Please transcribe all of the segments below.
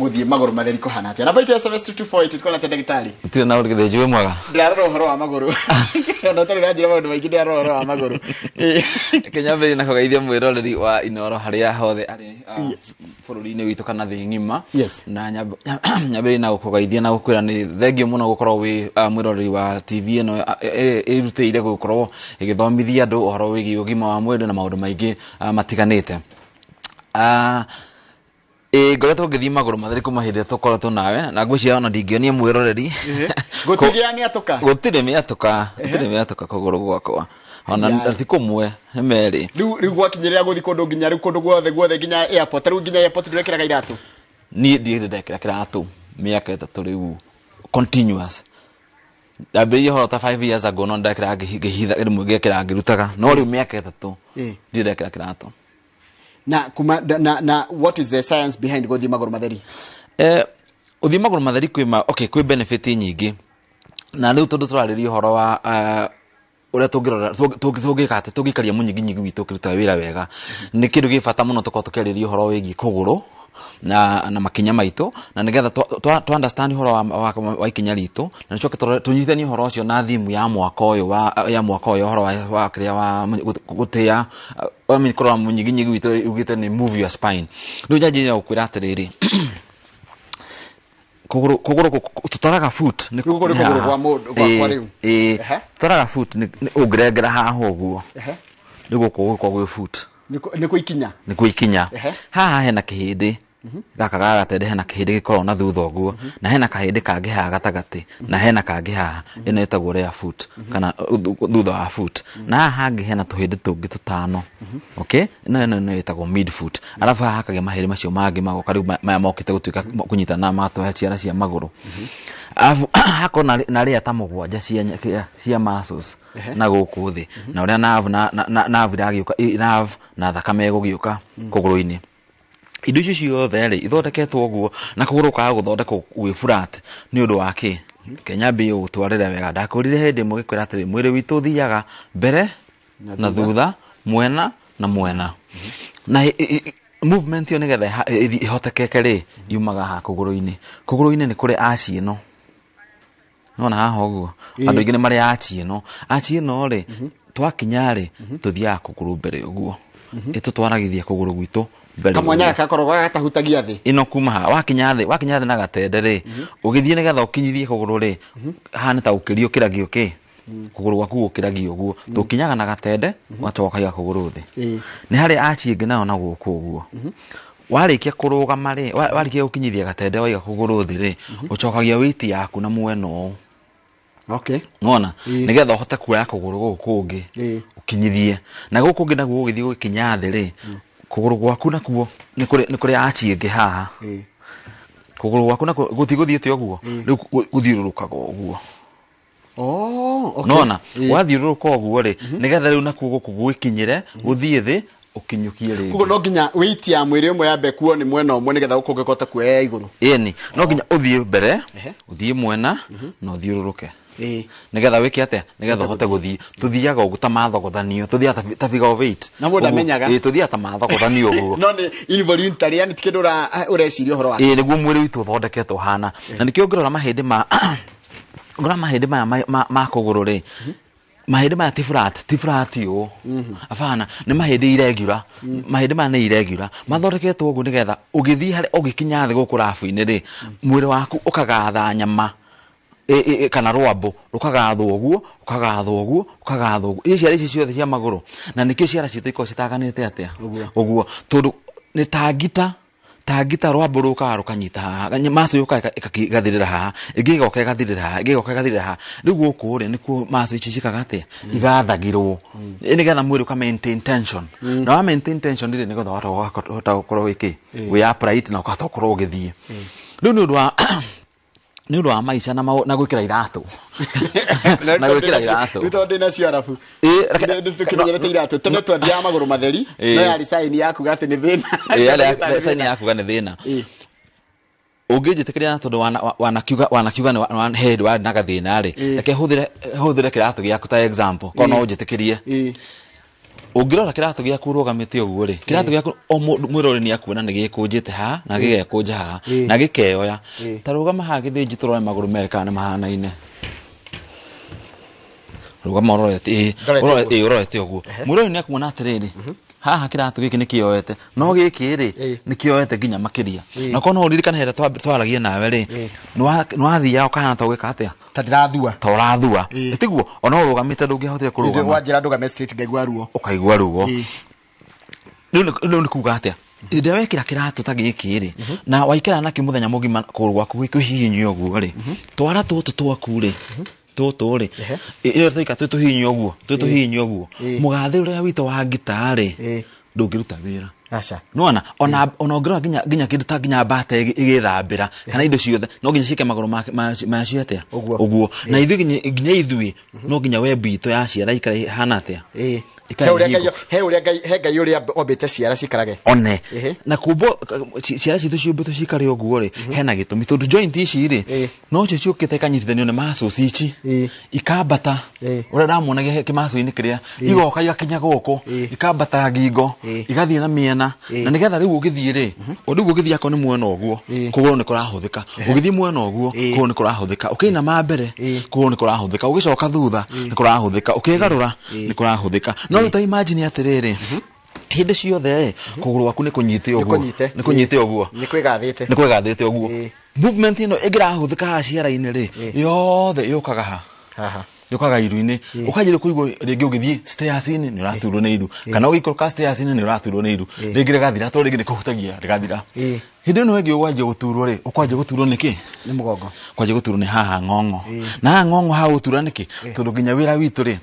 Gũthiĩ magũrũ matheri kũhana atĩa? Namba itũ ya SMS 22488. Kona atĩa, ndagĩtarĩ? Gũtirĩ na ũrĩ wĩ mwega. Ndĩrarora ũhoro wa magũrũ, ona ũtarĩ ũranjĩra maũndũ maingĩ, ndĩrarora ũhoro wa magũrũ. Kĩnyambĩrĩria na kũgeithia mwĩroreri wa Inoro harĩa hothe arĩ bũrũri-inĩ witũ kana thĩ ng'ima. Na nyambĩrĩrie na gũkũgeithia na gũkwĩra nĩ thengiũ mũno gũkorwo wĩ mwĩroreri wa TV ĩno ĩrutĩire gũkorwo ĩgĩthomithia andũ ũhoro wĩgiĩ ũgima wa mwĩrĩ na maũndũ maingĩ matiganĩte. Ĩĩ, ngoretwo ngĩthiĩ magũrũ matheri kuma hĩndĩ ĩrĩa tũkoretwo nawe, na ngwĩciria ona ndingĩonia mwĩroreri. Gũtigĩa mĩatũka? Gũtirĩ mĩatũka, gũtirĩ mĩatũka kũgũrũ gwakwa ona. Na ti kũmwe, nĩ merĩ. Rĩu gwakinyĩrĩra gũthiĩ kũndũ, nginya rĩu kũndũ guothe guothe, nginya airport, rĩu nginya airport ndũrekĩraga iratũ? Niĩ ndirĩ ndekĩra kĩratũ mĩaka 3 rĩu continuous. Ndambĩrĩirie ũhoro ta 5 years ago, no ndekĩraga ngĩhitha, rĩmwe ngekĩra ngĩrutaga, no rĩu mĩaka 3 ndirĩ ndekĩra kĩratũ. Na kuma na what is the science behind gũthiĩ magũrũ matheri? Ũthiĩ magũrũ matheri kwĩ ma, okay, kwĩ benefit nyingĩ, na rĩu tondũ tũrarĩria ũhoro wa ũrĩa tũngĩrora tũngĩka atĩ tũngĩikaria mũnyiginyigi witũ ũkĩruta wĩra wega, nĩ kĩndũ gĩ bata mũno tũkorwo tũkĩarĩria ũhoro wĩgiĩ kũgũrũ na makinya maitũ, na nĩgetha twa understand ũhoro wa ikinya ritũ, na nĩcoke tũnyitithanie ũhoro ũcio na theme ya mwaka ũyũ wa ya mwaka ũyũ, ũhoro wa kĩrĩa wa gũtĩa, I mean, kũrora mũnyiginyigi witũ ugĩte nĩ "Move Your Spine". Rĩu njanjĩrĩria gũkwĩra atĩrĩrĩ, kũgũrũ tũtaraga foot nĩ Rĩu gũkũ nĩ kũgũrũ kwa mũndũ, gwakwa rĩu. Ĩĩ. Tũtaraga foot nĩ ũngĩrengera haha ũguo, rĩu gũkũ gũkorwo gwĩ foot. Nĩ kũ ikinya. Nĩ kwĩ ikinya. Haha hena kĩhĩndĩ gaka ga gatende, hena kĩhĩndĩ gĩkoragwo na thutha ũguo, na hena kahĩndĩ kangĩ haha gatagatĩ, na hena kangĩ haha. Ĩno ĩtagwo rear foot kana thutha wa foot, na haha hangĩ hena tũhĩndĩ tũngĩ tũtano. Okay, ĩno ĩtagwo mid foot, arabu haha hakagĩa mahĩndĩ macio mangĩ magoka rĩu maya mokĩte gũtuĩka kũnyitana, magatũhe ciara cia magũrũ, arabu hakorwo na rĩa ta mũgwanja cia muscles na gũkũ thĩ, na ũrĩa nerve na nerve iragĩũka, nerve na thakame ĩgũgĩũka kũgũrũ-inĩ. Indo icio ciothe rĩ ithondeketwo ũguo, na kũgũrũ kaga gũthondekwo gwĩ flat nĩ ũndũ wa kĩ? Kenya mbie gũtwarĩra wega. Ndakwĩrire hĩndĩ ĩmwe ngĩkwĩra atĩrĩ, mwĩrĩ witũ ũthiaga mbere na thutha, mwena na mwena, na movement ĩyo nĩgetha ĩhotekeke rĩ, yumaga haha kũgũrũ-inĩ. Kũgũrũ-inĩ nĩ kũrĩ aci ĩno nona haha ũguo. Andũ aingĩ nĩ marĩ aci ĩno. Aci ĩno rĩ, twakinya rĩ, tũthiaga kũgũrũ mbere ũguo, ĩtũtwaragithia kũgũrũ gwitũ mbere Kamwanya ũguo. Gaka gakoragwo gatahutagia thĩ. Ĩno kuma haha wakinya thĩ na gatende rĩ, ũgĩthiĩ nĩgetha ũkinyithie kũgũrũ rĩ, haha nĩ ta gũkĩrio ũkĩragio kĩ kũgũrũ gwaku gũkĩragio ũguo. Tũkinyaga na gatende, ũgacoka ũkaiga kũgũrũ thĩ. Nĩ harĩ aci ĩngĩ nayo na gũkũ ũguo. Warĩkia kũrũgama rĩ, warĩkia gũkinyithia gatende, waiga kũgũrũ thĩ rĩ, ũcokagia weight yaku na mwena ũũ. Nona nĩgetha ũhote kuoya kũgũrũ gũkũ kũngĩ, ũkinyithie na gũkũ ũngĩ, naguo ũgĩthiĩ gũkinya thĩ rĩ, kũgũrũ gwaku nakuo nĩ kũrĩ aci ĩngĩ haha. Kũgũrũ gwaku nakuo gũtigũthiĩte ũguo, rĩu gũthiũrũrũkaga ũguo. Oh, okay. Nona wathiũrũrũka ũguo rĩ, nĩgetha rĩu nakuo gũkũ gwĩkinyĩre gũthiĩ thĩ, ũkinyũkie rĩngĩ. Koguo no nginya weight ya mwĩrĩ ũmwe yambe kuo nĩ mwena ũmwe nĩgetha gũkũ ũngĩkota kuoya igũrũ. Ĩni, no nginya ũthiĩ mbere, ũthiĩ mwena na ũthiũrũrũke, nĩgetha wĩke atĩa? Nĩgetha ũhote gũthiĩ. Tũthiaga ũguo ta mathogothanio, tũthiaga ta figure of eight. Na mũndũ Ũguo. amenyaga. Ĩĩ, tũthiaga ta mathogothanio ũguo. No nĩ involuntary, yani ti kĩndũ ũreciria ũhoro wake. Ĩĩ, nĩguo mwĩrĩ witũ ũthondeketwo hana, na nĩkĩo ũngĩrora mahĩndĩ ma ũngĩrora mahĩndĩ maya ma kũgũrũ rĩ, mahĩndĩ maya ti flat, ti flat ũũ, abana, nĩ mahĩndĩ irregular. Mahĩndĩ maya nĩ irregular, mathondeketwo ũguo nĩgetha ũgĩthiĩ harĩa ũgĩkinya thĩ gũkũ rabu-inĩ rĩ, mwĩrĩ waku ũkagatha nyama kana rwambũ rũkagathwo ũguo, ũkagathwo ũguo, ũkagathwo ũguo. Ici ciara ici ciothe cia magũrũ, na nĩkĩo ciara citũ ikoragwo citaganĩte atĩa ũguo, tondũ nĩ ta ngita, ta ngita, rwambũ rũkaga rũkanyita haha, maco yũkaga ĩgathirĩra haha, ĩngĩ ĩgoka ĩgathirĩra haha, ĩngĩ ĩgoka ĩgathirĩra haha. Rĩu gũkũ rĩ, nĩkuo maco ici ciĩkaga atĩa? Igathagirwo nĩgetha mwĩrĩ ũka maintain tension, na wa maintain tension rĩ, nĩgetha ũhota gũkorwo wĩkĩ wĩ upright na ũkahota gũkorwo ũgĩthiĩ. Rĩu nĩ ũndũ wa maica na gwĩkĩra iratũ, na gwĩkĩra iratũ. Rĩu tondũ ndĩnacio arabu tũkĩmenyerete iratũ, tene twathiaga magũrũ matheri, no yarĩ sign ya kuga atĩ nĩ thĩna. Ĩĩ, yarĩ sign ya kuga nĩ thĩna. Ũngĩnjĩtĩkĩria, na tondũ wanakiuga nĩ he hĩndĩ warĩ na gathĩna rĩ, reke hũthĩre kĩratũ gĩaku ta example, korwo no ũnjĩtĩkĩrie. Ũngĩrora kĩratũ gĩaku ũrũgamĩte ũguo rĩ, kĩratũ gĩaku o mwĩrori nĩ akuona nĩ gĩkũnjĩte haha na gĩgekũnja haha na gĩkeyoya. Ta rũgama haha gĩthĩnji tũrore magũrũ merĩ kana nĩ mahanaine. Rũgama ũrorete, ũrorete ũguo. Mwĩrori nĩ akuona atĩrĩrĩ, haha kĩratũ gĩkĩ nĩ kĩoete, no gĩkĩ rĩ nĩ kĩoete nginya makĩria. Na korwo no ũririkane hĩndĩ ĩrĩa twaragia nawe rĩ, nĩ wathiaga ũkahana ta ũgĩka atĩa? Ta ndĩrathua. Ta ũrathua. Tiguo ona ũrũgamĩte ndũngĩahotire kũrũgama. Wanjĩra ndũgame straight ngaigua ruo. Ũkaigua ruo. Rĩu nĩ kuga atĩa? Hĩndĩ ĩrĩa wekĩra kĩratũ ta gĩkĩ rĩ, na waikara nakĩo mũthenya mũgima kũgũrũ gwaku kwĩhihinyio ũguo rĩ, twara tũtũ twaku rĩ, tũtũ rĩ, ĩrĩa tũikara twĩ tũhihinyo ũguo, twĩ tũhihinyo ũguo, mũgathĩ ũrĩa witũ wa ngita rĩ, ndũngĩruta wĩra. Aca. Nĩwona, ona ũngĩrora nginya kĩndũ ta nginya mbata ĩgĩthambĩra, kana indo ciothe, no nginya ciĩke magũrũ macio atĩa? Ũguo. Na ithuĩ nginya ithuĩ, no nginya web itũ ya ciara ikare ĩhana atĩa? He ũrĩa Ngai, he Ngai ũrĩa ombĩte ciara cikarage. One. Na kũmbwo ciara citũ ciũmbĩtwo cikare ũguo rĩ, hena gĩtũmi tondũ joint ici rĩ, no cio ciũkĩte ikanyitithanio nĩ muscles ici, ikambata ũrĩa ndamuonagia kĩmaco-inĩ kĩrĩa, igoka igakinya gũkũ, ikambata ngingo, igathiĩ na mĩena, na nĩgetha rĩu ũgĩthiĩ rĩ, rĩu ũgĩthiĩ akorwo nĩ mwena ũguo, kũgũrũ nĩ kũrahũthĩka, ũgĩthiĩ mwena ũguo, kũgũrũ nĩ kũrahũthĩka, ũkĩinama mbere, kũgũrũ nĩ kũrahũthĩka, ũgĩcoka thutha, nĩ kũrahũthĩka, ũkĩgarũra, nĩ kũrahũthĩka. No rĩu ta imagine atĩrĩrĩ, hĩndĩ ciothe kũgũrũ gwaku nĩ kũnyite ũguo, nĩ kũnyite ũguo, nĩ kwĩgathĩte, nĩ kwĩgathĩte ũguo. Movement ĩno ĩngĩrahũthĩka haha ciara-inĩ rĩ, yothe yũkaga ha haha, yũkaga iru-inĩ. Ũkanjĩrĩria kũigua rĩngĩ ũgĩthiĩ stairs-inĩ nĩ ũraturwo nĩ iru, kana ũgĩikũrũka stairs-inĩ nĩ ũraturwo nĩ iru, rĩngĩ rĩgathira, tondũ rĩngĩ nĩ kũhutagia rĩgathira. Hĩndĩ ĩno ĩngĩ ũkwanjia gũturwo rĩ, ũkwanjia gũturwo nĩkĩ? Nĩ mũgongo. Kwanjia gũturwo nĩ haha ng'ong'o. Na haha ng'ong'o ha gũtura nĩkĩ? Tondũ nginya wĩra witũ rĩ,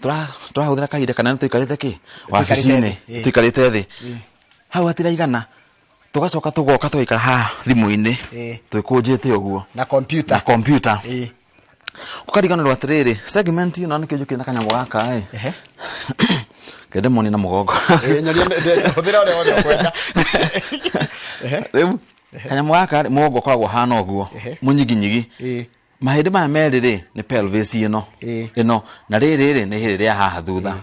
tũrahũthĩra kahinda kanene tũikarĩte kĩ? Wabici-inĩ, tũikarĩte thĩ. Hau hatiraigana. Tũgacoka tũgoka tũgaikara haha thimũ-inĩ, twĩkũnjĩte ũguo. Na computer. Na computer. Ũkariganĩrwo atĩrĩrĩ, segment ĩno nĩkĩo njũkĩte na kanyamũ gaka ĩ. Kende moni na mũgongo. Hũthĩra ũrĩa wothe ũkwenda. Rĩu kanyamũ gaka rĩ, mũgongo ũkoragwo ũhana ũguo, mũnyiginyigi. Mahĩndĩ maya merĩ rĩ, nĩ pelvis ĩno. Ĩno. Na rĩrĩ rĩ, nĩ hĩrĩ rĩa haha thutha.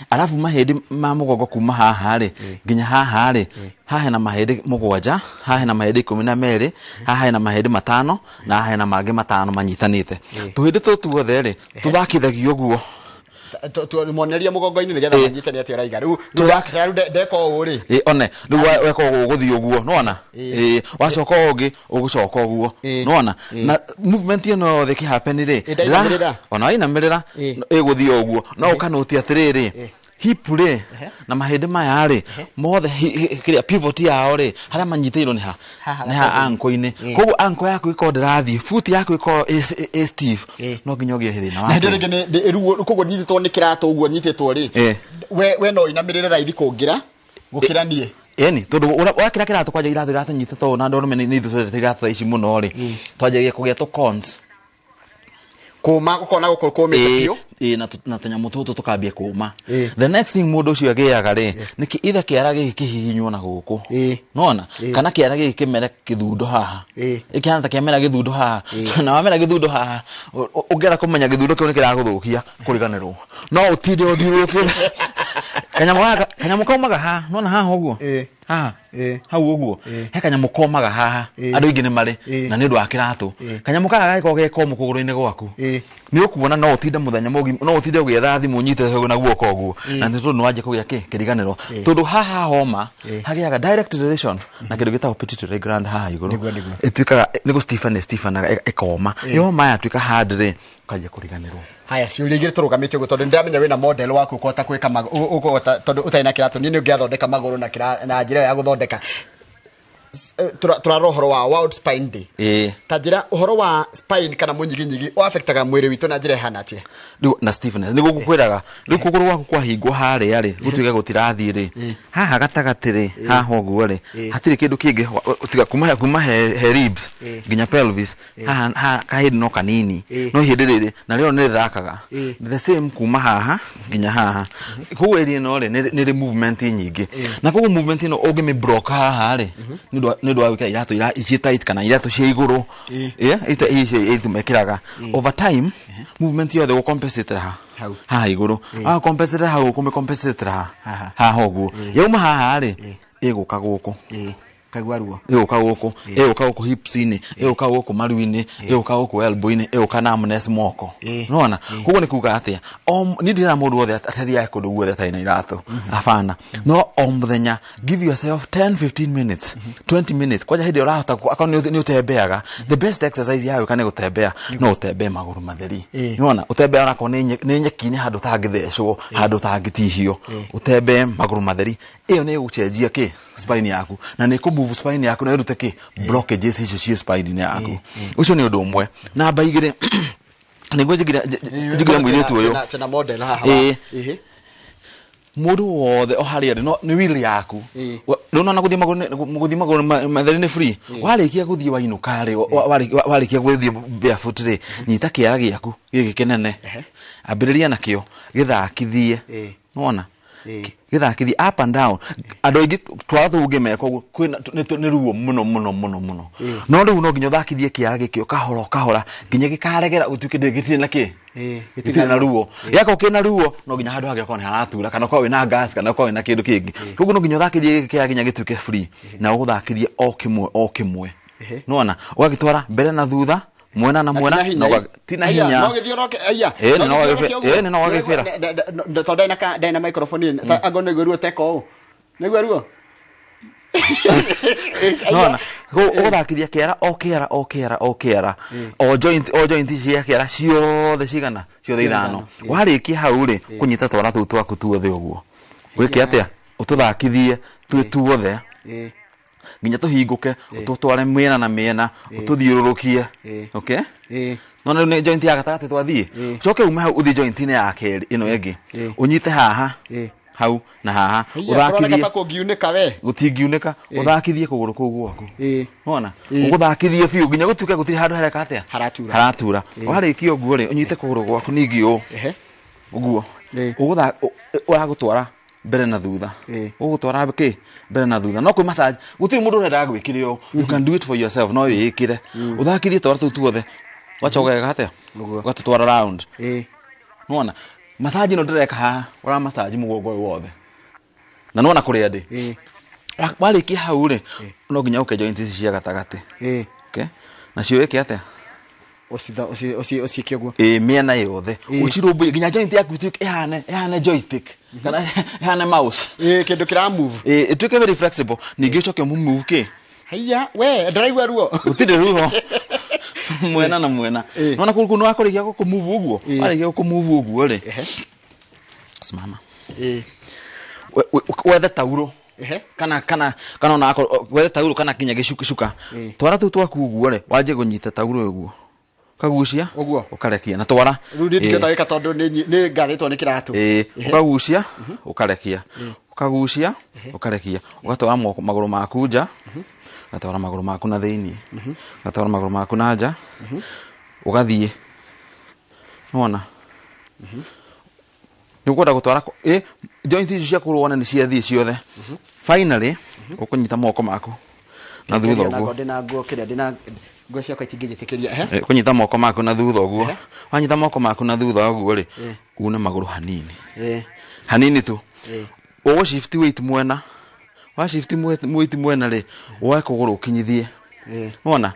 Arabu mahĩndĩ ma mũgongo kuma haha rĩ, nginya haha rĩ, haha hena mahĩndĩ 7, haha hena mahĩndĩ 12, haha hena mahĩndĩ 5, na haha hena mangĩ 5 manyitanĩte. Tũhĩndĩ tũtũ tuothe rĩ, tũthakithagio ũguo. Moneria mũgongo-inĩ nĩgetha manyitane atĩ ũraiga. Rĩu ndeka ũũ rĩ. One, rĩu weka ũguo ũgũthiĩ ũguo, nĩwona? Wacoka ũngĩ ũgũcoka ũguo, nĩwona? Na movement ĩno yothe ĩkĩhappen rĩ, ona wainamĩrĩra, ĩgũthiĩ ũguo. No ũkanũtia atĩrĩrĩ, hip rĩ, na mahĩndĩ maya rĩ, mothe kĩrĩa pivot yao rĩ, harĩa manyitĩirwo nĩ ha? Nĩ ha ankle-inĩ. Koguo ankle yaku ĩkorwo ndĩrathiĩ, foot yaku ĩkorwo ĩ stiff, no nginya ũgĩe thĩna wa Na hĩndĩ ĩrĩa rĩngĩ rĩu koguo nyitĩtwo nĩ kĩratũ ũguo nyitĩtwo rĩ, we no ũinamĩrĩre raithi kũngĩra gũkĩra niĩ. Ĩni, tondũ wakĩra kĩratũ kwanja iratũ iratũnyitĩte ũũ, na andũ arũme nĩ ithuĩ twendete iratũ tha ici mũno rĩ, twanjagia kũgĩa tũ cons. Kũma, gũkona gũkũ kũmĩte biũ. Na tũnyamũ tũtũ tũkambia kũma. The next thing mũndũ ũcio agĩaga rĩ, nĩ either kĩara gĩkĩ kĩhihinywo na gũkũ. Nĩwona? Kana kĩara gĩkĩ kĩmere kĩthundo haha. Ĩkĩhana ta kĩamera gĩthundo haha. Na wamera gĩthundo haha, ũngĩenda kũmenya gĩthundo kĩu nĩ kĩragũthũkia, kũriganĩrwo. No ũtinde ũthiũrũrũkĩte. Kanyamũ gaka, kanyamũ kaumaga haha, nĩwona haha ũguo? Haha. Hau ũguo. He kanyamũ komaga haha. Andũ aingĩ nĩ marĩ, na nĩ ũndũ wa kĩratũ. Kanyamũ gaka gagĩkorwo ge komũ kũgũrũ-inĩ gwaku. Nĩ ũkuona no ũtinde mũthenya mũgima, no ũtinde ũgĩetha thimũ ũnyitĩte na guoko ũguo. Na nĩ tondũ nĩ wanjia kũgĩa kĩ? Kĩriganĩro. Tondũ haha homa, hagĩaga direct relation na kĩndũ gĩtagwo pituitary gland haha igũrũ. Ĩtuĩkaga nĩ gũ stiffen, stiffenaga, ĩkoma. Yoma yatuĩka hard rĩ, ũkanjia kũriganĩrwo. Haya, ciũria igĩrĩ tũrũgamĩte ũguo tondũ nĩndĩramenya wĩna model waku ũkũhota gwĩka ũkũhota tondũ ũtarĩ na kĩratũ, niĩ nĩ ũngĩathondeka magũrũ na na njĩra ya gũthondeka. Tũrarora ũhoro wa World Spine Day. Ta njĩra ũhoro wa spine kana mũnyiginyigi ũaffectaga mwĩrĩ witũ na njĩra ĩhana atĩa? Rĩu na stiffness nĩguo ngũkwĩraga, rĩu kũgũrũ gwaku kwahingwo harĩa rĩ, gũtuĩke gũtirathiĩ rĩ, haha gatagatĩ rĩ, haha ũguo rĩ, hatirĩ kĩndũ kĩngĩ tiga kuma he ribs nginya pelvis, haha kahĩndĩ no kanini, no ihĩndĩ rĩrĩ na rĩo nĩ rĩthakaga. The same kuma haha nginya haha. Koguo area ĩno rĩ, nĩ ĩrĩ movement nyingĩ. Na koguo movement ĩno ũngĩmĩ block haha rĩ, nĩ ũndũ Nĩ ũndũ wa gwĩkĩra iratũ ira ici tight kana iratũ cia igũrũ. Ĩĩ. Ĩ ici ici mekĩraga over time, movement yothe gũcompensate ha Hau. haha igũrũ, compensate hau, kũmĩ compensate ha Haha. haha ũguo. Yauma haha rĩ, ĩgũka gũkũ. Ĩĩ, kaigua ruo. Ĩgũka gũkũ, ĩgũka gũkũ hips-inĩ, ĩgũka gũkũ maru-inĩ, ĩgũka gũkũ elbow-inĩ, ĩgũka numbness moko. Ĩĩ. Nĩwona? Koguo nĩ kuga atĩa, o niĩ ndĩrera mũndũ wothe atathiaga kũndũ guothe atarĩ na iratũ, abana. No o mũthenya give yourself 10, 15 minutes, 20 minutes, kwanja hĩndĩ ĩrĩa ũrahota akorwo nĩ ũtembeaga. The best exercise ya gwĩka nĩ gũtembea, no ũtembee magũrũ matheri. Nĩwona? Ũtembee onakorwo nĩ nyeki-inĩ, handũ ũtangĩthecwo, handũ ũtangĩtihio, ũtembee magũrũ matheri. Ĩyo nĩ ĩgũcenjia kĩ spine yaku, na nĩ ĩkũmove spine yaku na ĩrute kĩ blockages icio ciĩ spine-inĩ yaku. Ũcio nĩ ũndũ ũmwe. Namba igĩrĩ, nĩguo njigire mũirĩtu ũyũ. Tena model haha. Ĩĩ. Ĩhĩ. Mũndũ wothe o harĩa arĩ, no nĩ will yaku. Rĩu nona gũthiĩ gũthiĩ magũrũ matheri nĩ free. Warĩkia gũthiĩ wainũka rĩ, warĩkia gũthiĩ barefoot rĩ, nyita kĩara gĩaku gĩkĩ kĩnene, ambĩrĩria nakĩo, gĩthakithie. Nĩwona? Gĩthakithie up and down. Andũ aingĩ twara tũu ũngĩmeka ũguo, kwĩna nĩ ruo mũno mũno mũno mũno. No rĩu no nginya ũthakithie kĩara gĩkĩ o kahora o kahora nginya gĩkaregera, gũtuĩke gĩtirĩ na kĩ, gĩtirĩ na ruo. Gĩakorwo kĩna ruo, no nginya handũ hangĩ hakorwo nĩ haratura, kana ũkorwo wĩna gas, kana ũkorwo wĩna kĩndũ kĩngĩ. Koguo no nginya ũthakithie gĩkĩ kĩara nginya gĩtuĩke free, na ũgũthakithie o kĩmwe o kĩmwe. Nĩwona? Ũgagĩtwara mbere na thutha, mwena na mwena. Na hinya. Ti na hinya. No gĩthiũrũrũke, aya. Ĩĩ, No no gĩthiũrũrũke ũguo. Ĩĩ, no wagĩbĩra. Tondũ ndarĩ na microphone ĩno, angorwo nĩguo ruo teka ũũ. Nĩguo ruo. Nona ũgũthakithia kĩara o kĩara o kĩara o kĩara, o joint o joint cia kĩara ciothe cigana, ciothe Ciothe ithano. ithano. Warĩkia hau rĩ, kũnyita twara tũu twaku tuothe ũguo, wĩke atĩa? Ũtũthakithie twĩ tuothe nginya tũhingũke, ũtũtware mĩena na mĩena, ũtũthiũrũrũkie. Okay. Nona rĩu nĩ joint ya gatagatĩ twathiĩ. Ũcoke ume hau ũthiĩ joint-inĩ ya kerĩ ĩno ĩngĩ. Ũnyite haha, hau na haha. Aya, kũroneka ũthakithie. Ta kũngiunĩka we. Gũtingiunĩka. Ũthakithie kũgũrũ kũu gwaku. Wona? Ĩĩ. Ũgũthakithie biũ nginya gũtuĩke gũtirĩ handũ hareka atĩa? Haratura. Haratura. Warĩkia ũguo rĩ, ũnyite kũgũrũ gwaku ningĩ ũũ. Ũguo. Ũragũtwara mbere na thutha. Ũgũtwara kĩ mbere na thutha. No kwĩ massage, gũtirĩ mũndũ ũrendaga gwĩkĩre ũũ. You can do it for yourself, no wĩĩkĩre. Ũthakithie twara tũu tuothe. Wacoka ũgeka atĩa? Ũguo. Ũgatũtwara round. Nĩwona? Massage ĩno ndĩreka haha, ũra massage mũgongo ũyũ wothe. Na nĩwona kũrĩa ndĩ? Warĩkia hau rĩ, no nginya ũke joint ici cia gatagatĩ. Okay? Nacio wĩke atĩa? Ũciĩke ũguo. Ĩ, mĩena yothe. Ũcirũmbũiye nginya joint yaku ĩtuĩke ĩhane joystick kana ĩhane mouse. Ĩĩ, kĩndũ kĩra move. Ĩ, ĩtuĩke very flexible. Ningĩ ũcoke ũmove kĩ? Haiya, we, ndĩraigua ruo. Gũtirĩ ruo. Mwena na mwena. Nona kũu nĩ wakũrĩkia gũkũ-move ũguo. Warĩkia gũkũ-move ũguo rĩ. Simama. Wethe tauro. Kana ona akorwo wethe tauro kana nginya gĩcuka. Twara tũu twaku ũguo rĩ, wanjie kũnyita tauro ũguo. Ũkagucia. Ũguo. Ũkarekia na twara. Rĩu niĩ ndingĩhota gwĩka tondũ nĩ ngathĩtwo nĩ kĩratũ. Ĩĩ, ũkagucia, ũkarekia. Ũkagucia, ũkarekia. Ũgatwara moko magũrũ maku nja. Ũgatwara magũrũ maku na thĩiniĩ. Ũgatwara magũrũ maku na nja. Ũgathiĩ. Nĩwona? Nĩ ũkwenda gũtwara joint icio cia kũgũrũ wona nĩ ciathiĩ ciothe. Finally, ũkũnyita moko maku na thutha Ndĩna ũguo. nguo, ndĩna nguo, kĩrĩa, ndĩna nguo ciakwa itingĩnjĩtĩkĩria. Kũnyita moko maku na thutha ũguo. Wanyita moko maku na thutha ũguo rĩ, une magũrũ hanini. Hanini tu. Ũgũ shift weight mwena. Wa shift weight mwena rĩ, woe kũgũrũ ũkinyithie. Nĩwona?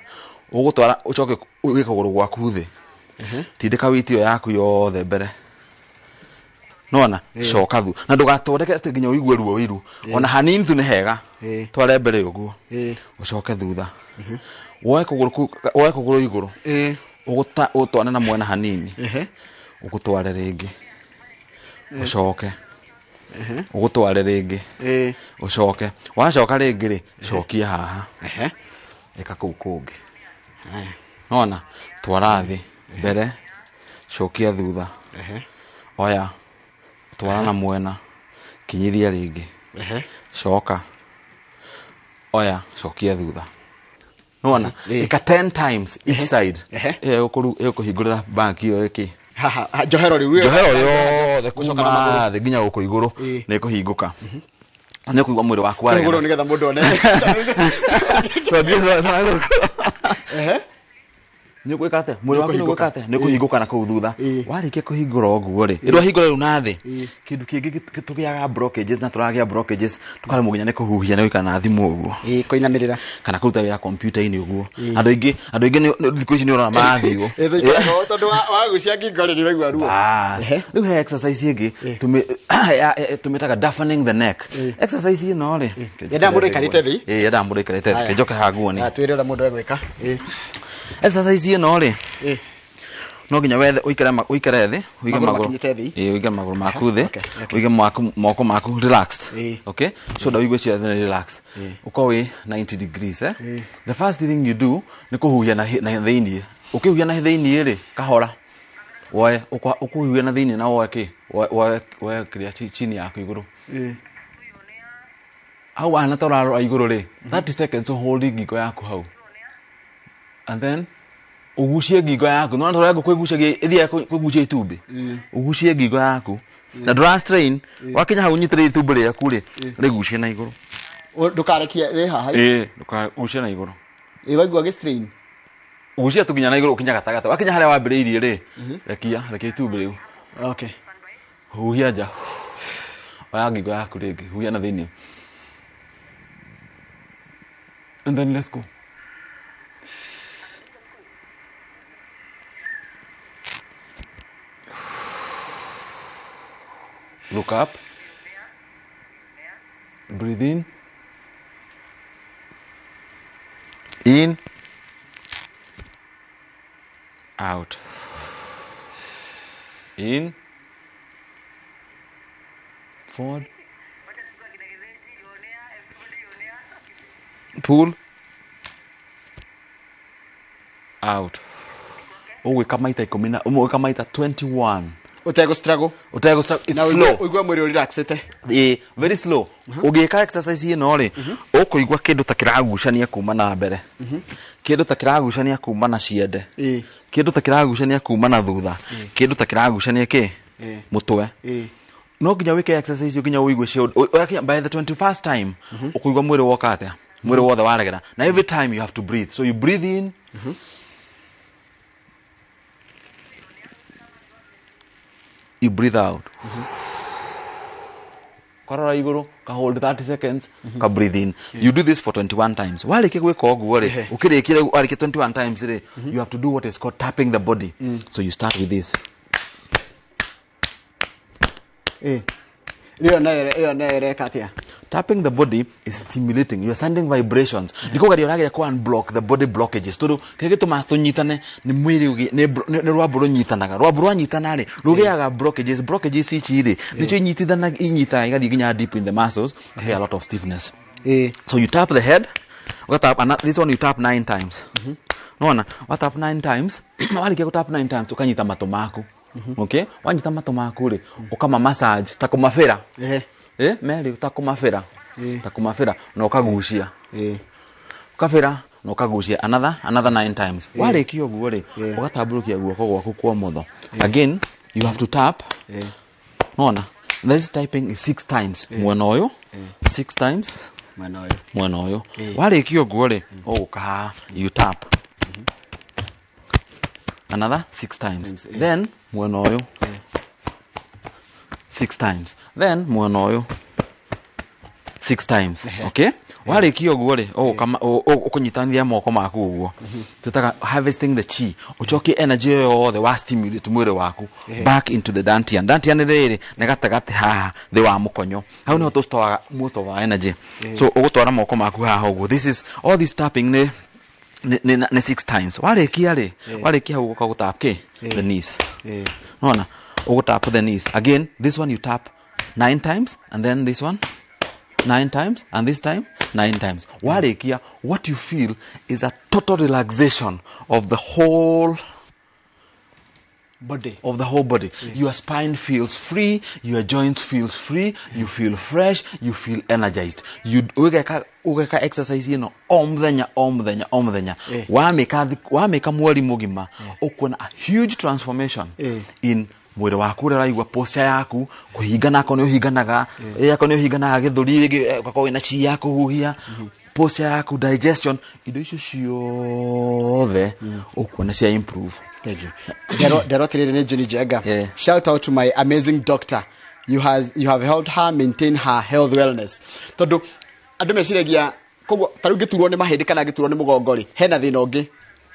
Ũgũtwara ũcoke ũige kũgũrũ gwaku thĩ. Tindĩka weight ĩyo yaku yothe mbere. Nĩwona? Coka thu. Na ndũgatondeke atĩ nginya ũigue ruo ũiru. Ona hanini tu nĩ hega. Tware mbere ũguo. Ũcoke thutha. Woe kũgũrũ kũu, woe kũgũrũ igũrũ. Ũgũtware na mwena hanini. Ũgũtware rĩngĩ. Ũcoke. Ũgũtware rĩngĩ. Ũcoke. Wacoka rĩngĩ rĩ, cokia haha. Ĩka kũu kũngĩ. Nĩwona? Twara thĩ mbere, cokia thutha. Oya, twara na mwena, kinyithia rĩngĩ. Coka. Oya, cokia thutha. Nĩwona? Ĩka 10 times each side. Ĩyo ĩgũkũhingũrĩra bank ĩyo ĩkĩ. Haha, ha, njohero rĩu. Njohero yothe Gũcoka na magũrũ. kuma thĩ nginya gũkũ igũrũ nĩ ĩkũhingũka. Na nĩ ũkũigua mwĩrĩ waku Kũgũrũ waregana. nĩgetha mũndũ one. Ehe. Nĩ ũgwĩka atĩa? Mwĩrĩ waku nĩ ũgwĩka atĩa? Nĩ ũkũhingũka na kũu thutha. Ĩĩ. Warĩkia kũhingũra ũguo rĩ, ndwahingũra rĩu na thĩ, Ĩĩ. kĩndũ kĩngĩ tũgĩaga blockages na tũragĩa blockages tũkaremwo nginya nĩ kũhuhia, nĩ gũikara na thimũ ũguo Ĩĩ, kũinamĩrĩra. kana kũruta wĩra kompiuta-inĩ ũguo. Andũ aingĩ thikũ ici nĩ ũrona marathiĩ ũguo. Ĩĩ, tũikaraga ũũ tondũ wagucia ngingo rĩ, nĩ ũraigua ruo. Bas. Ehe. Rĩu he exercise ĩngĩ tũmĩtaga deafening the neck. Exercise ĩno rĩ, Yendaga mũndũ aikarĩte thĩ? Ĩĩ, yendaga mũndũ aikarĩte thĩ. Haya. Kĩnjoke haha nguoni. Ah, twĩre ũrĩa mũndũ egwĩka. Ĩĩ. Exercise ĩno rĩ, Ĩĩ. no nginya wethe ũikare ũikare thĩ, ũige Magũrũ magũrũ makinyĩte thĩ? Ĩĩ, ũige magũrũ maku thĩ, Okay, okay. ũige moko maku relaxed. Ĩĩ. Okay, shoulder ũigue ciothe nĩ relax, ũkorwo wĩ 90 degrees, eh. The first thing you do nĩ kũhuhia na thĩiniĩ. Ũkĩhuhia na thĩiniĩ rĩ, kahora woe ũkũhuhia na thĩiniĩ na woe kĩ woe kĩrĩa chini yaku igũrũ Ĩĩ. Hau wahana ta ũrarora igũrũ rĩ, 30 seconds hold ngingo yaku hau and then ugucie ngingo yaku. Nona tũrĩa ngũkũ ĩgucagia, ĩthiaga kũgucia itumbĩ. Ũgucie ngingo yaku na ndũra strain. Wakinya hau ũnyitĩrĩire itumbĩ rĩaku rĩ, rĩgucie na igũrũ. Ndũkarekie rĩ haha. Ĩĩ, ndũkagucie na igũrũ. Ĩĩ, waigua gĩ strain. Gucia tu nginya na igũrũ, ũkinya gatagatĩ. Wakinya harĩa wambĩrĩirie rĩ, rekia rekia itumbĩ rĩu. Okay. Huhia nja, oya ngingo yaku rĩngĩ, huhia na thĩiniĩ and then let's go. Look up, breathe in, in, out, in, forward, pull, out. Ũgwĩka maita 10 na ũgwĩka maita 21. Ũtegũ struggle. Ũtegũ it's Na slow. ũigue mwĩrĩ ũrelaxĩte. Ĩĩ, very slow. Ũgĩka exercise ĩno rĩ, ũkũigua kĩndũ ta kĩragucania kuma na mbere, kĩndũ ta kĩragucania kuma na ciande, Ĩĩ. kĩndũ ta kĩragucania kuma na thutha, kĩndũ ta kĩragucania kĩ Ĩĩ. mũtwe. Ĩĩ. No nginya wĩke exercise nginya ũigue cio. By the 21st time ũkũigua mwĩrĩ woka atĩa, mwĩrĩ wothe waregera. Na every time you have to breathe, so you breathe in, you breathe out, karora igũrũ, ka hold 30 seconds, ka breathe in. You do this for 21 times. Warĩkia gwĩka ũguo rĩ, ũkĩrĩkia, warĩkia 21 times rĩ, you have to do what is called tapping the body. So you start with this. Ĩĩ. Ĩyo nayo ĩreka atĩa? Tapping the body is stimulating, you are sending vibrations. Nĩ kũgeria ũrageria kũ unblock the body blockages, tondũ kĩrĩa gĩtũmaga tũnyitane nĩ mwĩrĩ nĩ rwambo rũnyitanaga. Rwambo rwanyitana rĩ, rũgĩaga blockages. Blockages ici rĩ, nĩcio inyitanaga igathiĩ nginya deep in the muscles, he a lot of stiffness. So you tap the head, ugatap, and this one you tap nine times. Nona watap nine times, warĩkia gũtap nine times, ũkanyita matũ maku. Okay, wanyita matũ maku rĩ, ũkama massage ta kũmabĩra. Merĩ ta kũmabĩra, ta kũmabĩra na ũkagucia. Ũkabĩra na ũkagucia another nine times. Warĩkia ũguo rĩ, ũgatambũrũkia guoko gwaku kwa ũmotho. Again you have to tap. Nona this typing is six times, mwena ũyũ six times. Mwena ũyũ. Mwena ũyũ. Warĩkia ũguo rĩ, ũgũka haha, you tap another six times, then mwena ũyũ six times, then mwena ũyũ six times. Okay, warĩkia ũguo rĩ, ũkũnyitania moko maku ũguo, tũtaga harvesting the chi. Ũcokie energy ĩyo yothe wa stimulate mwĩrĩ waku back into the dantian. Dantian nĩ rĩrĩ, nĩ gatagatĩ haha thĩ wa mũkonyo, hau nĩho tũstoraga most of our energy. So ũgũtwara moko maku haha ũguo. This is all this tapping nĩ six times. Warĩkia rĩ, warĩkia hau, ũgoka gũtap kĩ the knees. Nona ũgũtap the knees again. This one you tap nine times, and then this one nine times, and this time nine times. Warĩkia, what you feel is a total relaxation of the whole body. Of the whole body. Your spine feels free, your joints feels free, you feel fresh, you feel energized. You ugeka exercise ĩno o mũthenya, o mũthenya, o mũthenya. Wamĩka mweri mũgima, ũkuona a huge transformation in Mwĩrĩ waku ũrĩa ũraigua, posture yaku, kũhingana akorwo nĩ ũhinganaga, akorwo nĩ ũhinganaga gĩthũri rĩngĩ, ũgakorwo wĩna chi ya kũhuhia, posture yaku, digestion, indo icio ciothe ũkuona cia improve. Thank you. Ndero atiriri nĩ Jenny Jenga. Shout out to my amazing doctor. You have helped her maintain her health wellness. Tondu andũ meciragia koguo ta rĩu ngĩturwo nĩ mahĩndĩ kana ngĩturwo nĩ mũgongo rĩ, hena thĩna ũngĩ.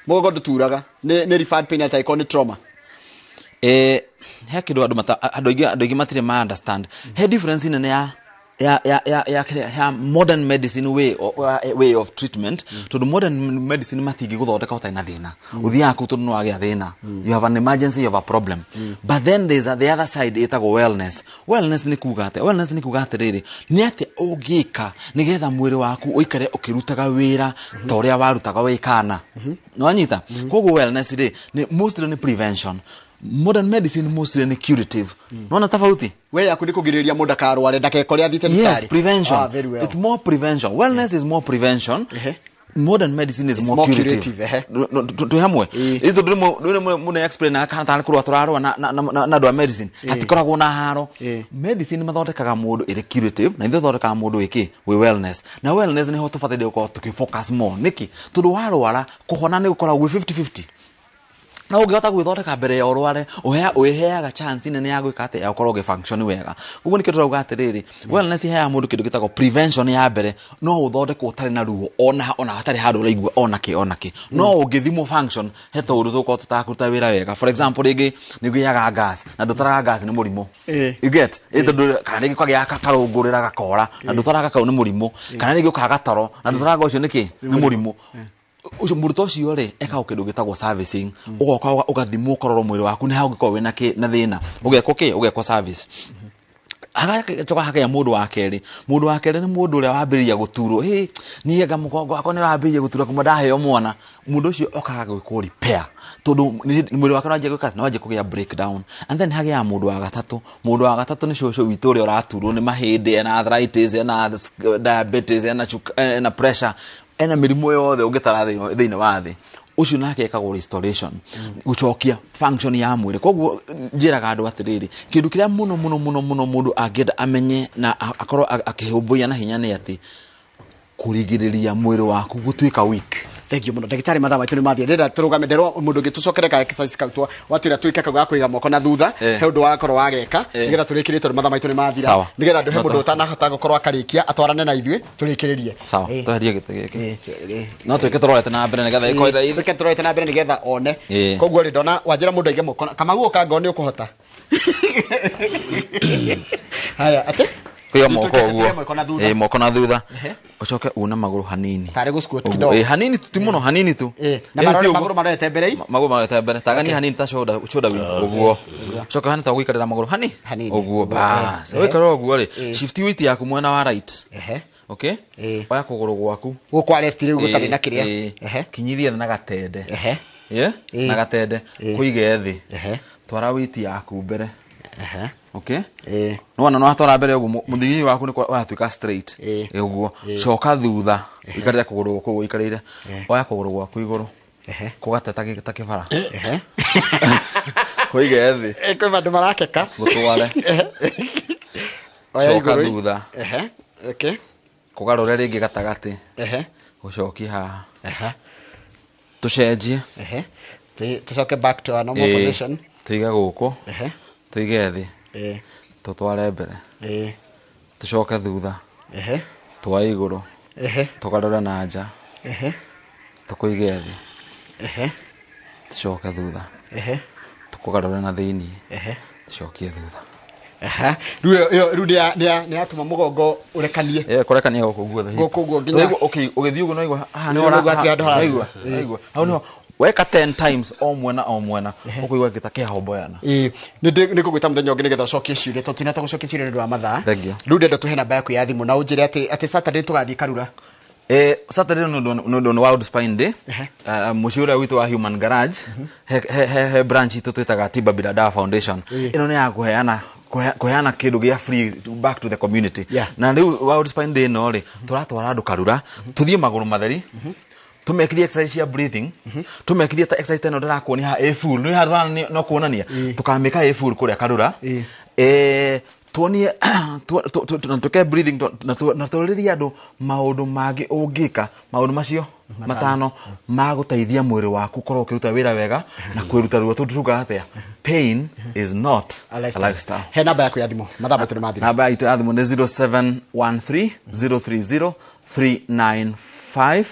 Mũgongo ndũturaga. Nĩ referred pain atangĩkorwo nĩ trauma. He kĩndũ andũ mata andũ aingĩ matirĩ ma understand. He difference nene ya modern medicine way of treatment, tondũ modern medicine matingĩgũthondeka ũtarĩ na thĩna. Ũthiaga kũu tondũ nĩ wagĩa thĩna, you have an emergency, you have a problem. But then there's the other side ĩtagwo wellness. Wellness nĩ kuga atĩa? Wellness nĩ kuga atĩrĩrĩ, nĩ atĩa ũngĩka nĩgetha mwĩrĩ waku ũikare ũkĩrutaga wĩra ta ũrĩa warutaga wĩ kana nĩwanyita. Koguo wellness rĩ, nĩ mostly nĩ prevention. Modern medicine mostly nĩ curative. Nona tofauti? We yaku nĩ kũgirĩrĩria mũndũ akarware ndakekore athiĩte Yes, thibitarĩ. Prevention. Ah, very well. It's more prevention. Wellness is more prevention. Modern medicine is It's more more curative. curative, ehe. No, twĩ hamwe? Ĩĩ. Ĩ tondũ rĩmwe mũno explain kana tarĩ kũrũa tũrarũa na andũ a medicine, hatikoragwo na haro. Medicine mathondekaga mũndũ ĩrĩ curative, na ithuĩ thondekaga mũndũ ĩkĩ wĩ wellness. Na wellness nĩho tũbataire gũkorwo tũkĩfocus more. Nĩkĩ? Tondũ warwara, kũhona nĩ gũkoragwo gwĩ 50-50, na ũngĩhota gwĩthondeka mbere ya ũrware, wĩheaga chance nene ya gwĩka atĩ ya gũkorwo ũgĩfunction wega. Ũguo nĩkĩo tũrauga atĩrĩrĩ, wellness iheaga mũndũ kĩndũ gĩtagwo prevention ya mbere. No ũthondekwo ũtarĩ na ruo, ona hatarĩ handũ ũraigua ona kĩ, no ũngĩthimwo function, he tũũndũ tũgũkorwo tũtakũruta wĩra wega. For example, rĩngĩ nĩ ũgĩaga gas na ndũtaraga gas nĩ mũrimũ. You get? Tondũ kana rĩngĩ ũkagĩa karũngũrĩra gakora na ndũtaraga, kau nĩ mũrimũ. Kana rĩngĩ ũkaga toro na ndũtaraga, ũcio nĩkĩ? Nĩ mũrimũ ũcio. Mũndũ ta ũcio rĩ, ekago kĩndũ gĩtagwo servicing. Ũgoka ũgathimwo, ũkarorwo mwĩrĩ waku nĩ ha ũngĩkorwo wĩna na thĩna, ũgekwo kĩ, ũgekwo service. Hagacoka hakagĩa mũndũ wa kerĩ. Mũndũ wa kerĩ nĩ mũndũ ũrĩa wambĩrĩria gũturwo, hĩ, niĩ anga mũgongo wakwa nĩ wambĩrĩria gũtura kuma ndaheo mwana. Mũndũ ũcio okaga gwĩkwo repair, tondũ mwĩrĩ wake nĩwanjia gwĩka, nĩwanjia kũgĩa breakdown. And then hagĩaga mũndũ wa gatatũ. Mũndũ wa gatatũ nĩ cũcũ witũ ũrĩa ũraturwo nĩ mahĩndĩ, ena arthritis, ena diabetes, ena pressure, ena mĩrimũ yothe ũngĩtara thĩinĩ wa thĩ. Ũcio nake ekagwo restoration, gũcokia function ya mwĩrĩ. Koguo njĩraga andũ atĩrĩrĩ, kĩndũ kĩrĩa mũno mũno mũno mũno mũndũ angĩenda amenye na akorwo akĩhũmbũiya na hinya nĩ atĩ kũrigĩrĩria mwĩrĩ waku gũtuĩka weak. Thank you mũno, ndagĩtarĩ. Mathaa maitũ nĩ mathiĩ. Ndĩrenda tũrũgame, nderwo mũndũ ũngĩ tũcokere ka exercise kau watwĩra twĩke kau ga kũiga moko na thutha. He ũndũ wakorwo wageka nĩgetha tũrĩkĩrie, tondũ mathaa maitũ nĩ mathira. Sawa. Nĩgetha ndũhe No mũndũ ũtanahota gũkorwo akarĩkia atwarane na ithuĩ tũrĩkĩrĩrie. Sawa. Tweherie gĩtĩ gĩkĩ. No twĩke tũrorete na mbere nĩgetha ĩkorwo ĩrĩ Twĩke tũrorete na mbere nĩgetha one. Koguo rĩ, ndona wanjĩra mũndũ aige moko kamau ũka ngoo nĩ ũkũhota. Haya, atĩ kũiga moko Twĩke ũguo. Moko na thutha. Ĩ, moko na thutha, ũcoke une magũrũ hanini. Tarĩ gũ squat Ũguo. kidogo. Ĩ, hanini tu, ti mũno, hanini tu. Na Ĩ, ti ũguo. Magũrũ marorete mbere i. Magũrũ marorete mbere, tagania hanini ta shoulder width ũguo. Ũcoke hane ta ũgũikarĩra magũrũ hani Hanini. ũguo. Bas, ũgĩikara ũguo rĩ, shift weight yaku mwena wa right. Okay. Oya kũgũrũ gwaku. Gũkũ kwa left rĩu gũtarĩ na kĩrĩa. Kinyithia thĩ na gatende. Yeah? Na gatende. Kũige thĩ. Twara weight yaku mbere. Okay. Nĩwona nĩ watwara mbere ũguo, mũthigini waku nĩ ũratuĩka straight. Ũguo coka thutha, ũikarĩre kũgũrũ gũkũ ũikarĩire. Oya kũgũrũ gwaku igũrũ, kũgate ta kĩbara, kũige thĩ. Kwĩ andũ marakeka. Gũtware. Oya Coka igũrũ. thutha. Okay. Kũgarũre rĩngĩ gatagatĩ. Gũcokie haha. Tũcenjie. Tũcoke back to our normal position. Tũige gũkũ. Tũige thĩ. Tũtware mbere. Tũcoke thutha. Twae igũrũ. Tũgarũre na nja. Tũkũige thĩ. Tũcoke thutha. Tũkũgarũre na thĩiniĩ. Tũcokie thutha. Aha. Rĩu rĩu nĩ yatũma mũgongo ũrekanie. Kũrekania gũkũ guothe. Gũkũ ũguo nginya- Ũraigua, okay, ũgĩthiĩ ũguo nĩwaigua haha Nĩ ũraigua atĩ handũ haha. nĩwaigua, nĩwaigua. Hau nĩho weka 10 times o mwena o mwena, ũkũigua gĩta kĩahomboyana. Ĩĩ, nĩ ngũgwĩta mũthenya ũngĩ nĩgetha ũcokie ciũria, tondũ tinahota gũcokia ciũria nĩ ũndũ wa mathaa. Thank you. Rĩu ndĩrenda tũhe namba yaku ya thimũ na ũnjĩre atĩ Saturday tũgathiĩ Karura. Saturday nĩ ũndũ nĩ World Spine Day. Mũciĩ ũrĩa witũ wa Human Garage, he branch itũ twĩtaga Tiba Bila Dawa Foundation. Ĩno nĩ ya kũheana kĩndũ gĩa free back to the community. Na rĩu World Spine Day ĩno rĩ, tũratwara andũ Karura, tũthiĩ magũrũ matheri. Tũmekithie exercise cia breathing, tũmekithie ta exercise ta ĩno ndĩrakuonia haha ĩ full nĩ haha no kuonania tũkamĩka ĩ full kũrĩa Karura. Tuonie na twĩke breathing na tũrĩrie andũ maũndũ mangĩ ũngĩka, maũndũ macio matano ma gũteithia mwĩrĩ waku ũkorwo ũkĩruta wĩra wega na kwĩruta ruo. Tondũ tugaga atĩa? Pain is not a lifestyle. He namba yaku ya thimũ, mathaa maitũ nĩ mathira. Namba itũ ya thimũ nĩ 0713 030 395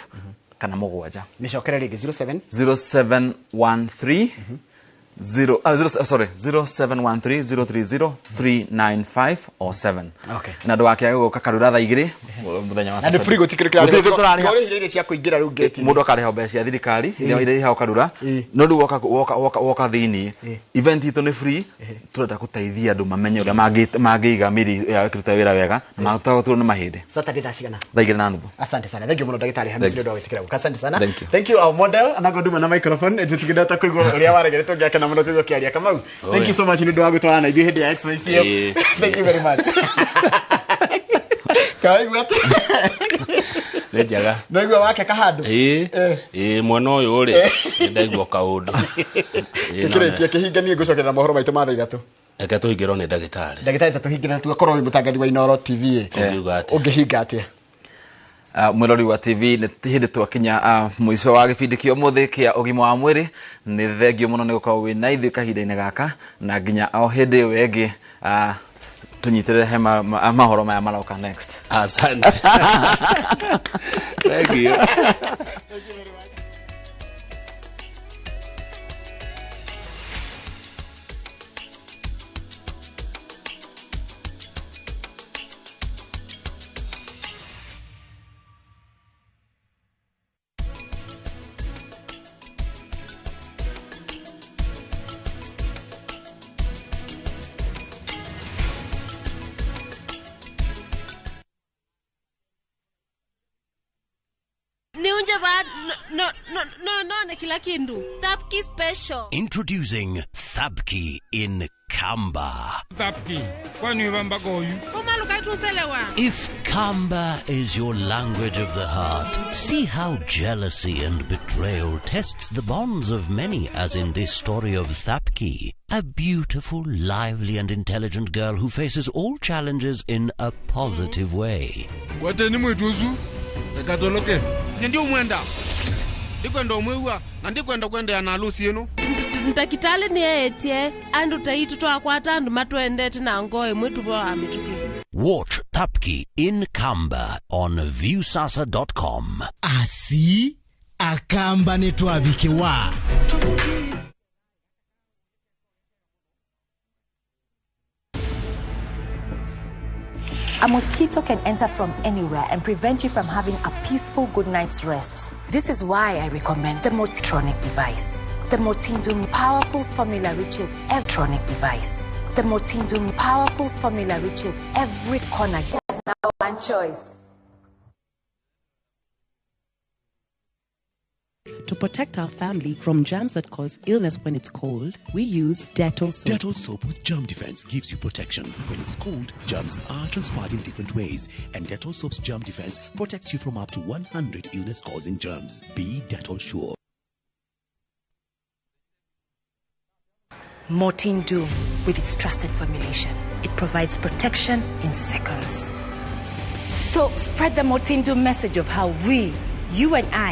kana 7. Mĩcokere rĩngĩ. 07 0713 0 0 sorry, 0713 030 395 or 7. Okay. Na ndũgakĩage gũka Karura thaa 2 mũthenya wa Na nĩ free, gũtikĩrĩ. Gũtirĩ kĩndũ tũrarĩha. Tũrĩhire irio cia kũingĩra rĩu gate-inĩ. Mũndũ akarĩha mbeca cia thirikari iria irĩhagwo Karura, no rĩu woka woka woka woka thĩiniĩ, event itũ nĩ free. Tũrenda gũteithia andũ mamenye ũrĩa mangĩiga mĩĩrĩ yao ĩkĩruta wĩra wega na matagũturwo nĩ mahĩndĩ. Saturday thaa cigana? Thaa 2:30. Asante sana, thank you muno ndagĩtarĩ Hamisi nĩ ũndũ wa gwĩtĩkĩra gũka. Asante sana. Thank you. Thank you our model anagonduma na microphone. Tũtingĩhota kũigua ũrĩa waregere, tũngĩakena mũno kũigua ũkĩaria. Kamau, thank you so much nĩ ũndũ wa gũtwarana na ithuĩ hĩndĩ ya exercise ĩyo. Thank you very much. Kawaigua atĩa? Nĩ njega. Naigua wake kahandũ. Ĩĩ ĩĩ, mwena ũyũ rĩ, nĩ ndaigua kaũndũ. Ĩĩ, no. Tũkĩrĩkia kĩhinga, niĩ ngũcokerera mohoro maitũ ma thaa 3. Reke tũhingĩrwo nĩ ndagĩtarĩ. Ndagĩtarĩ, ta tũhingĩre, tugakorwo wĩ mũtangathi wa Inooro TV. Ũngiuga atĩa? Ũngĩhinga atĩa? Mwĩrori wa TV, nĩ hĩndĩ twakinya mũico wa gĩbindi kĩa ũmũthĩ kĩa ũgima wa mwĩrĩ. Nĩ thengio mũno nĩ gũkorwo wĩ na ithuĩ kahinda-inĩ gaka, na nginya o hĩndĩ ĩyo ĩngĩ, tũnyitĩrĩre he mahoro maya maroka next. Asante, thank you. Niunje ba no no no no no kila kindu. Tapki special. Introducing Thabki in Kamba. Tapki, kwani wamba goyu? Komalukatuselewa. If Kamba is your language of the heart, see how jealousy and betrayal tests the bonds of many, as in this story of Thapki, a beautiful, lively and intelligent girl who faces all challenges in a positive way. Wateni mwituzu, ekatoloke. Nyendi umwenda. Ndikwenda umwiwa, na ndikwenda kwenda na harusi ino. Ndakitali ni etie andu taitu twakwata andu matwendete na ngoe mwitu bo amituki. Watch Thapki in Kamba on viewsasa.com. Asi akamba nitwabikiwa. A mosquito can enter from anywhere and prevent you from having a peaceful good night's rest. This is why I recommend the Motronic device. The Motindum powerful formula reaches electronic device. The Motindum powerful formula reaches every corner. There's now one choice. To protect our family from germs that cause illness when it's cold, we use Dettol soap. Dettol soap with germ defense gives you protection. When it's cold, germs are transferred in different ways, and Dettol soap's germ defense protects you from up to 100 illness-causing germs. Be Dettol sure. Mortein Doom, with its trusted formulation, it provides protection in seconds. So spread the Mortein Doom message of how we, you and I,